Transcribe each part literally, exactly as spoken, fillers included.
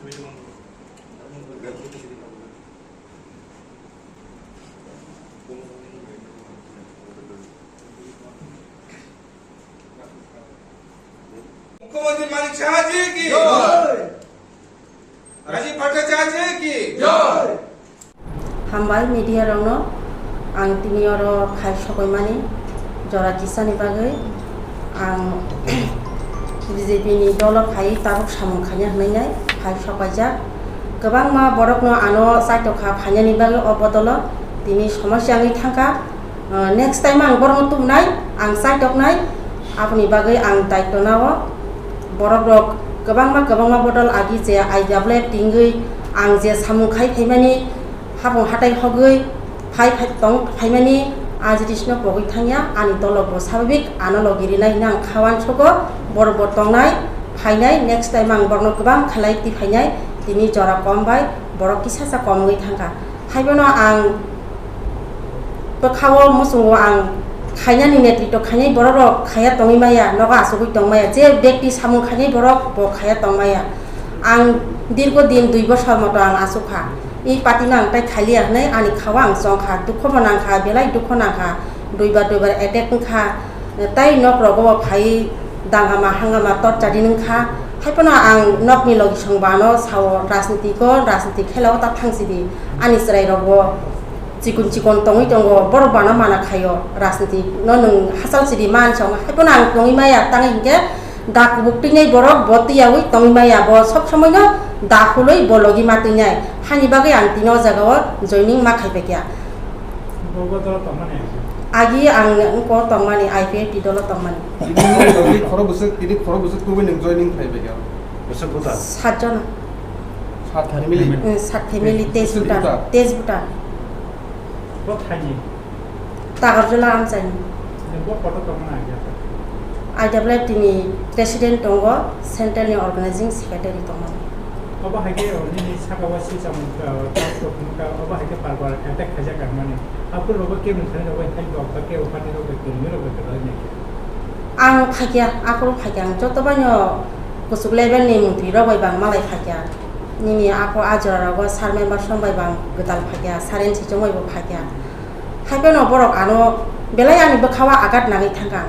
Mukhyamantri Manik Saha ji ki jai. Rajiv Bhattacharya ji ki jai. Hambai media rokno ang tini oro phai sokoimani jora kisani bagwi ang B J P ni dolo phai tabuk samung khaina hwnwi nai phai sokoijak. Kwbangma borokno ano chaitokha phainani bagwi o bodolo tini somosya wngwi thangkha. Uh, next time ang borokno tubunai, ang chaitoknai, aboni bagwi ang daitwno o. Borok rok kwbangma kwbangma bodol agi je I W F tingwi ang je samung khai phaimani, hapung hatai hogwi phai phai tong phaimani, a jinisno pogwi thangya, ani dolo bo sababik ano logi rinai hwnwi ang kha uansugo, borok bo tongnai, phainai, next time ang borokno kwbang khlai twi phainai, tini jora kom bai borok kisa sa kom wngwi thangkha. Haibono ang bwkhao muchungo ang khainani netritw khainai borok rok khaya tongwi maya, nogo achugwi tong maya, je bekti samung khainai borok bo khaya tong maya. Ang dirgo din dui bosor moto ang achukha. I party no ang tai khaliya hwnwi ani khao ang chongkha, dukho bo nangkha, belai dukho nangkha, duibar duibar attack wngkha. Tai nok rogo bo phai dangama hangama torture ri nung kha. Haiphano ang nokni logi song bano sao, rajniti ko, rajniti khela o ta thang sidi. Ani chwrai rok bo chikon chikon tongwi tongo, borok bano mana khaio, rajniti no nwng hachal sidi man song. Haiphano ang tongwi maya, tangwi hinkhe da kubuk twinai borok bo twiyaui tongwi maya, bo sob somoi no da hulwi bo logi ma twinai. Hani bagwi ang tini o jaga o joining ma khai paikha. Bobo dolo tongmani? Agi ang wngko tongmani, I P F T dolo tongmani. Tini khoro bwswk, tini khoro bwswk tubui nwng joining khai bai kha? Bwswk kwtal? Sat jona. Sat family? Eh, sat family, Tej Bhutan. Tej Bhutan. Bo thaini? Tagarjala amchaini. Bo kotor tongmani agi? I W F T ni president tongo, central ni organizing secretary tongmani. Obo hai khe, o, nini saka o swi chamung, o, task force wngkha, obo hai khe par par attack khaijak ang mani. Aphuru rogo kebo thani rogo hai khe, o, kebo party rogo kebo rogo kebo nai khe. Ang phaikya, aphuru phaikya, ang joto baino kuchuk level ni mantri rok bai bang malai phaikya. Nini apho a jora rogo sir member som bai bang gwdal phaikya, sir M C chong bai bo phaikya. Haiphano borok ano belai ani bwkhao agat nangwi thangkha.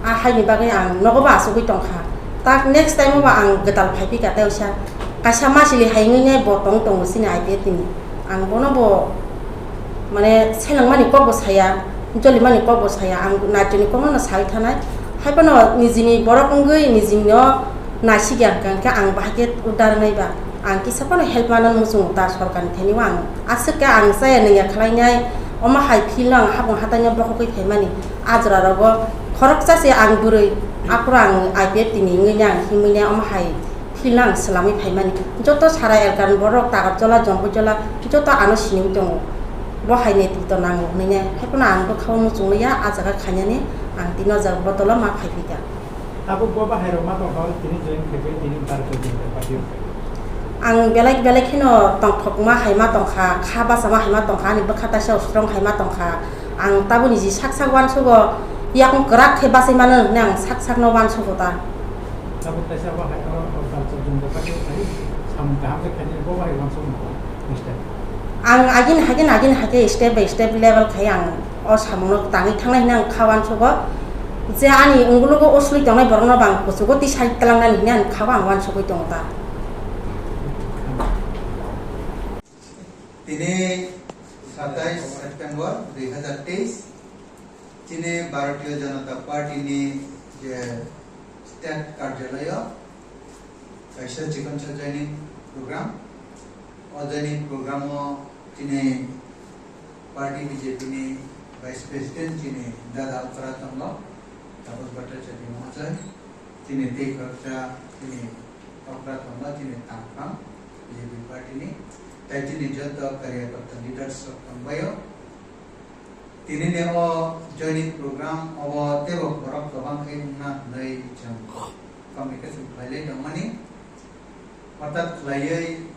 A haini bagwi ang nogo bo achugwi tongkha. Tak next time o bo ang gwdal phaiphikha tei usa kaisa masili hai wngwi nai bo tong tongo chini I P F T ni. Ang bono bo mane selengmani kok bo saya, jolimani kok bo saya, ang naitoni kokno no sawi thanai. Haiphano nijini borok wngwi nijini no naisikya hwnkha hwnkhe ang bahai khe udar wngnai ba. Ang kisa phano help mano muchungo ta sorkarni thani o ang aswk khe ang chaya nungya khlainai, omo hai feel no ang hapung hatai no bokhogwi phaimani. A jora rogo khoroksa se ang bwrwi, aphuru ang I P F T ni wngwi nai ang himwi nai omo hai feel no ang swlamwi phaimani. Joto sara elkar ni borok Tagarjala, Jompuijala joto ano siniwi tongo. Bo hai netrito nango hwnwi nai. Haiphano ang bwkhao muchungliya, a jaga khainani ang tini o jaga bodolo ma phaiphikha. Tabuk bo bahai rok ma tongkha, tini join khaikhe, tini Bharatiya Janata Party o khaikhe. Ang belai belai kheno tongthokma hai ma tongkha, kha bachama hai ma tongkha, ani bwkha taisa strong hai ma tongkha. Ang tabukni ji sak sak uansugo, yakung kwrak khe bachai mano hwnwi ang sak sakno uansugo ta. Tabuk taisa bahai oro Bharatiya Janata Party o khai samung kaham khe khainai, bo bahai uansukma kha, mister. Ang agini hagin agini hake step by step level khai ang o samungno tangwi thangnai hwnwi ang kha uansugo, je ani ungulugo o sului tongnai borokno bo ang kuchugo tisai tlangnani hwnwi ang kha o ang uansugwi tongo ta. Tini satais September dui hazar teis, chini Bharatiya Janata Party ni je state karjalayo kaisa chikon sa joining program. O joining program o chini party B J P ni Vice President chini dada okra tongo, Tapas Bhattacharya Mahasaya, chini tei khoroksa chini okra tongo, chini tangphang B J P party ni, tai chini joto karyakarta leaders rok tongbaio. Tini ni o joining program o teibo borok kwbang khe wngna hwnwi chwng communication khlailai tongmani. Hwtat khlaiwi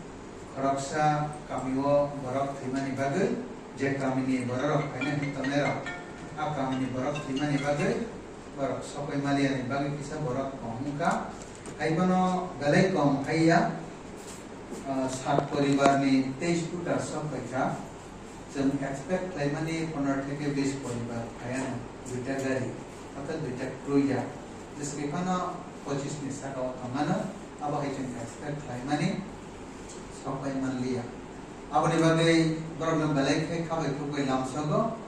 khoroksa kamio borok thwimani bagwi, je kamini bororok phaina hwn tongnairok, a kamini borok thwimani bagwi borok sokoi maliani bagwi kisa borok kom wngkha. Haiphano belai kom haiya, Ah, sat poribar ni teis voter sok paikha. Chwng expect khlaimani pondro theke bis poribar phaiano, duita gari, orthat duita kruiya. Jesa phano pochis ni saka o tongmano, abo hai chwng expect khlaimani sok pai manliya. Aboni bagwi borokno belai khe khabai khukbai lamsogo.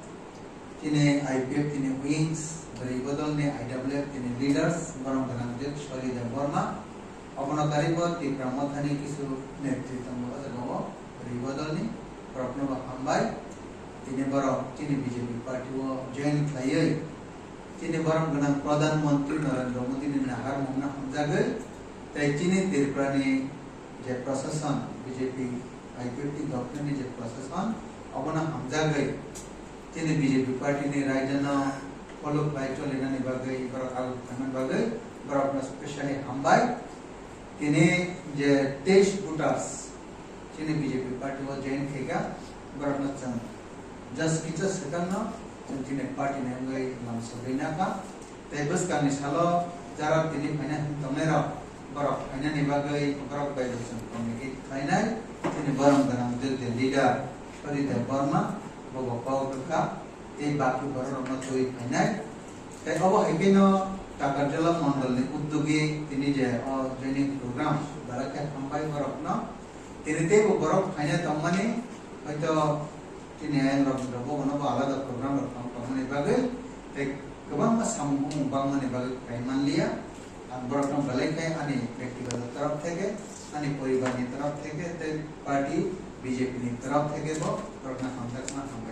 Tini I P F tini wings, bwrwi bodolni I W F tini leaders, borom gwnang J Sori Debbarma. Obono karibo Tipra Mothani kisu netri tongo o jaga o, bwrwi bodolni, borokno bo hambai. Tini borok chini B J P party o join khlaiwi, chini borom gwnang Pradhan Mantri Narendra Modi ni nahar mungna hamjagwi, tei chini Tripura ni je prashasan, B J P I P F T government ni je prashasan, obono hamjagwi, chini B J P party ni raijano follow khlai cholinani bagwi, borok aguk thangnani bagwi, borokno specially hambai. Tini je teis voters, chini B J P party o join khaikha, borokno chwng just kisa swkangno chwng chini party ni wngwi lamsogwi nakha. Tei bwskangni salo jara tini phaina hwn tongnairok, borok phainani bagwi borok bai bo chwng communicate khlainai. Chini borom gwnang J J leader Sori Debbarma, bo bo kok rwkha, tei baki bororokno twiwi phainai. Tei obo hai kheno Takarjala mondolni uddogi tini je o joining program belai khe hambai borokno. Tini teibo borok phaina tongmani, hoito chini ayang rok ni rok bono bo alada program rok tong tongmani bagwi tei kwbangma samung bumung bangmani bagwi khai manliya. Ang borokno belai khe ani byaktigoto torof theke, ani poribarni torof theke tei party B J P ni torof theke bo borokno hamjakma hambai.